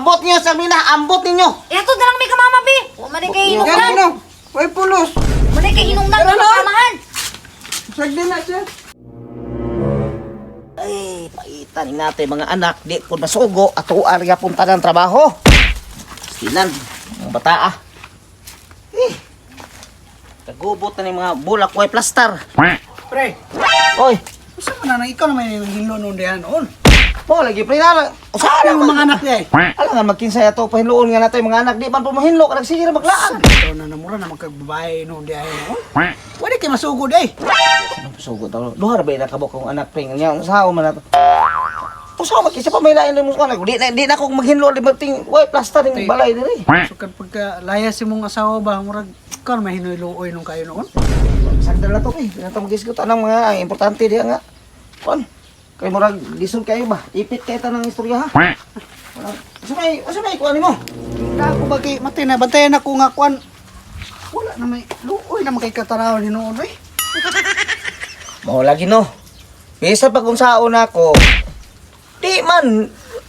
Ambot niyo sa mina, ambot ninyo. Eto na lang may kamama, bi. Wa man kay Gani hinungdan. no. Way pulos. Wa man kay hinungdan Tara nga na. pamahan. Sagdi na siya. Ay, paitan ni natin mga anak, di ko masugo ato arya punta ng trabaho. Sinan, mga bata ah. Eh, kagubot na ni mga bulak way plastar. Pre, Oy, usa man na nang ikaw naman yung hinlo noon diyan noon. mo lagi pre na. Usaha Ano mga anak niya eh? Alam nga magkinsay ato pahinloon nga nato yung mga anak di man pumahinlo kanang sige ra maglaan. Ikaw na namura na magkagbabae noon diyan noon. Wala kay masugod eh. Sugo daw. Duha ra ba nakabok akong anak pre nya usaha man nato. Usaha man kinsa pa may lain mo anak. Di na ako maghinlo di ba ting way plastar ning balay diri. So kan pagka layas imong asawa ba murag ikaw na may hinuiluoy nung kayo noon. Sagdal na to eh. Di na to mag-isgot anang mga ang importante diha nga. Kon. Kay murag lisod kayo ba? Ipit kay tanang istorya ha. Wala. Usa may kuan nimo? Na ako ba kay matay na bantayan ako nga kuan. Wala na may luoy na kay katanawon hinuon eh. Mao lagi no. Bisa pag kung saon ako, di man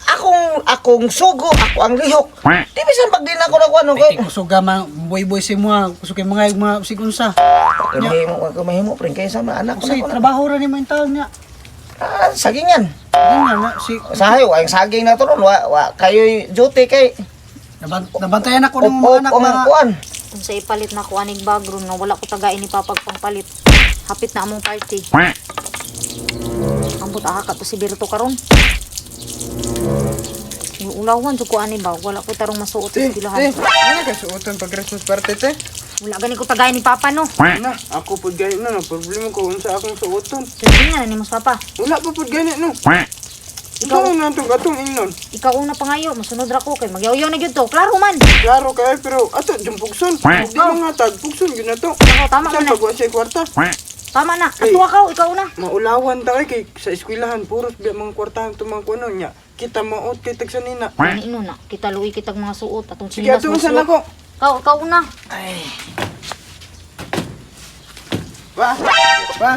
akong akong sugo, ako ang lihok. Di bisan pag di na ako nakuha no kay. Ay kusuga man boy boy si mo kusog kay mga mga sigunsa. Kay mahimo ko mahimo pre kay sa mga anak ko Usay na. trabaho ra nimo in taon niya. Ah, sagingan. Di nga na si Sahay, wa ang saging na to ron, wa kayo'y duty kay nabantayan ako ng op mga op anak ang na kuan. Unsa ipalit na ko anig bag ron nga wala ko tagain ni papag pangpalit. Hapit na among party. Ambot aha ka to si Berto karon. Ulawan jud ko ani ba, wala ko tarong masuot sa Te, te, eskwelahan. ano ka suoton pag Christmas party te? Wala gani ko tagain ni Papa no. Na, ako pud gani no, no problema ko unsa akong suoton. Sige nga na ni mas Papa. Wala pa pud gani no. Ikaw na atong atong ingnon. Ikaw una pa ngayo, masunod ra ko kay magyaw-yaw na gyud to. Klaro man. Klaro kayo pero ato jung pugson. Di mga tag pugson gyud na to. Ako, tama Bisan man na. pag wa siya kwarta. Tama na. Ay. Ato akaw, ikaw una. Maulawan ta kay sa eskwelahan puros biya mga kwartahan to mga kuno nya. Kita maot kay tag sanina. Gani ino na, kita luoy kitag mga suot atong Sige tsinelas ato mo unsa suot. nako. Ikaw, ikaw una. Pa. Pa.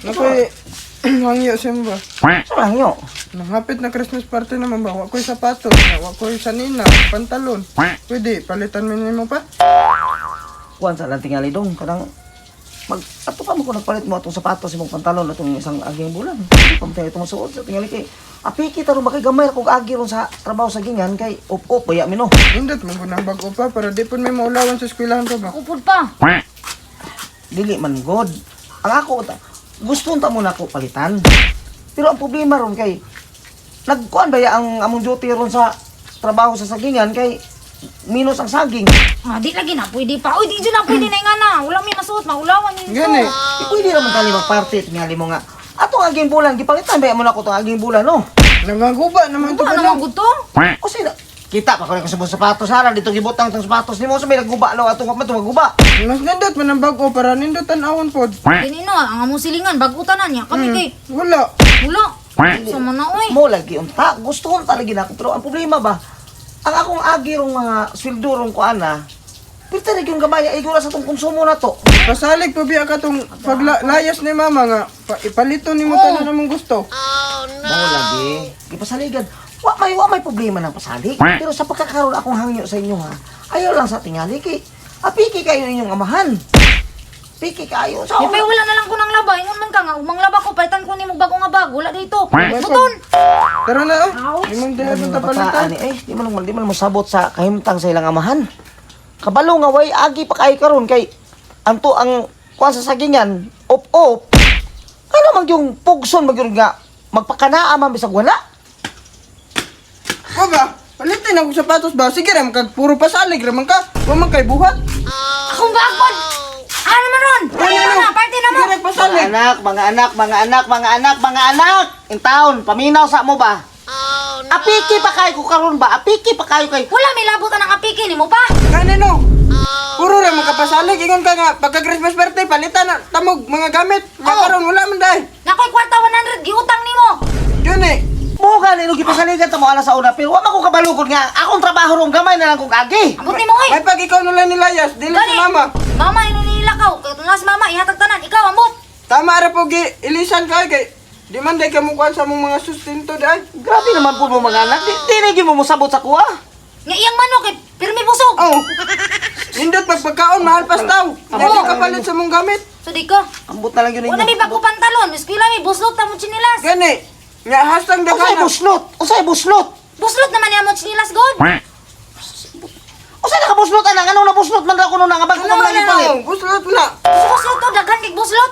Nakoy hangyo siya mo ba? Sa lang yo. Nangapit na Christmas party naman ba? Wa ko'y sapatos, na wa ko'y sanina, pantalon. Pwede, palitan mo nimo pa. Kuan sa lang tingali dong kanang mag ato pa mo ko nagpalit mo atong sapatos imong pantalon atong isang aging bulan. Di pa mo tayo masuot sa tingali kay apiki taron ba kay gamay ra kog agi ron sa trabaho sa gingan kay op-op baya mi no. Nindot mo ng bago pa para di po may maulawan sa eskwelahan pa ba? Ako pud pa. Dili man god. Ang ako ta, gusto ta mo nako palitan. Pero ang problema ron kay nagkuan ba ya ang among duty ron sa trabaho sa sagingan kay minus ang saging. Ah, di lagi na pwede pa. Uy, di jud na pwede na nga na. Wala may masuot, maulawan yun. Gani. Di pwede raman tali magparty tingali mo nga. Atong aging bulan gipalitan ba ya mo nako tong aging bulan no. Nangaguba naman to Ano ba naman gusto? O sino? Kita pa ko rin sa sapatos hara dito gibutang tong sapatos nimo sa may nagguba lo atong man guba. Mas nindot man ang bago para nindot tan-awon pod. Dini no, ang among silingan bago tanan niya. Kami kay Wala. wala. Sa man na oy. Mo lagi unta gusto ko talaga na ako pero ang problema ba ang akong agi rong mga sweldo rong kuan na pwede rin yung gamay ay sa tong konsumo na to. Pasalig pa biya ka tong paglayas ni mama nga pa, ipalito nimo tanan namong gusto. Mo lagi gipasaligan. Wa may problema ng pasalig. Pero sa pagkakaroon akong hangyo sa inyo ha. Ayaw lang sa tingali kay apiki kayo inyong amahan. Piki kayo sa Di pa wala na lang ko ng laba. Ingon man ka nga, umang laba ko, palitan ko nimo bago nga bag. Wala dito. Buton. Tara na oh. Imong dili Ano ta mga palitan. bataan eh, di man mosabot sa kahimtang sa ilang amahan. Kabalo nga way agi pa kay karon kay anto ang kuan sa sagingan, op-op. Ano man yung pugson magyud nga magpakanaa man bisag wala. Ko ba? Palitin akong sapatos ba? Sige ra man kag puro pasalig ra man ka. Wa man kay buhat. Akong bagpod. Ano man ron? Gani Ano no. na, party na mo. Sige ra Mga pasalig. anak, mga anak, mga anak, mga anak, mga anak. In town, paminaw sa mo ba? Oh, no. Apiki pa kayo ko karon ba? Apiki pa kayo kay Wala may labot ang apiki nimo pa. Gani no. Puro ra man kapasalig ingon ka nga pagka Christmas birthday palitan na tamog mga gamit. Nga Oh. karon wala man dai. Nakoy kwarta 100 giutang nimo. Yun eh. mo gani no gipasaligan ta mo ala sa una pero wa man ko kabalukod nga akong trabaho rong gamay na lang kog agi. Ambot nimo oy. May pag ikaw na lang nilayas, dili si mama. Mama ino nilakaw. Kay tunas mama ihatag tanan. Ikaw ambot. Tama ra po gi ilisan ka kay Di man day kamukuan sa among mga sustento day. Grabe naman po mo mga anak. Di na gyud mo mosabot sa kuha. Nga iyang manok kay pirmi busog. Oh. Nindot pag pagkaon mahal pas taw. Di Oh. ka kapalit sa mong gamit. So di ka. Ambot na lang yun Wala ninyo. mi bago pantalon, eskwela mi buslot ta mo tsinilas. Gani. Nga hastang Usay daghan. buslot, usay buslot. Buslot naman niya mo tsinilas god. Usay nakabuslot anak, anong nabuslot man ra kuno na nga bago Ano ka man lang ipalit. ano? Buslot na. Buslot to daghan kay buslot.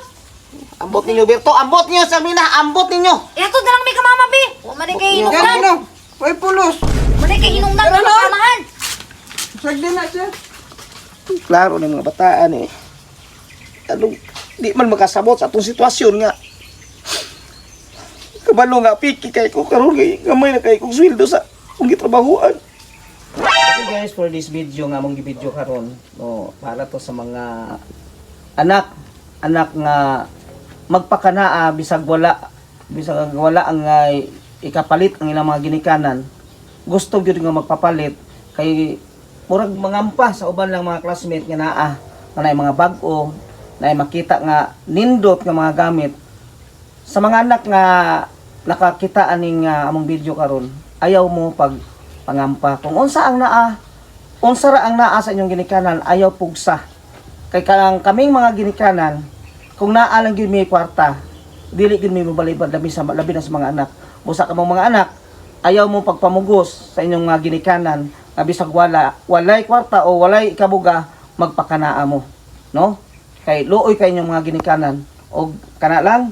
Ambot ninyo Berto, ambot ninyo Sarmina, ambot ninyo. Eh ato na lang mi ka mama bi. Wa man kay Gani hinungdan. no. Way pulos. Wa man kay hinungdan Tara nga na. pamahan. Sagdi na siya. Klaro ng mga bataan eh. Anong, di man makasabot sa atong sitwasyon nga. Kabalo nga, piki kay ko karon kay gamay na kay kong sweldo sa akong gitrabahuan. Okay guys, for this video nga among gibidyo karon, no, para to sa mga anak, anak nga magpakanaa bisag wala ang ay, ikapalit ang ilang mga ginikanan. Gusto gyud nga magpapalit kay murag mangampa sa uban lang mga classmate nga naa nga naay mga bag-o, naay makita nga nindot nga mga gamit sa mga anak nga nakakita aning among video karon, ayaw mo pag pangampa kung unsa ang naa, unsa ra ang naa sa inyong ginikanan, ayaw pugsa kay kanang kaming mga ginikanan, kung naa lang gyud may kwarta, dili gyud may mobalibad, labi na sa mga anak. Busa ka mong mga anak, ayaw mo pagpamugos sa inyong mga ginikanan nga bisag wala walay kwarta o walay ikabuga, magpakanaa mo, no, kay luoy kay inyong mga ginikanan. Og kana lang.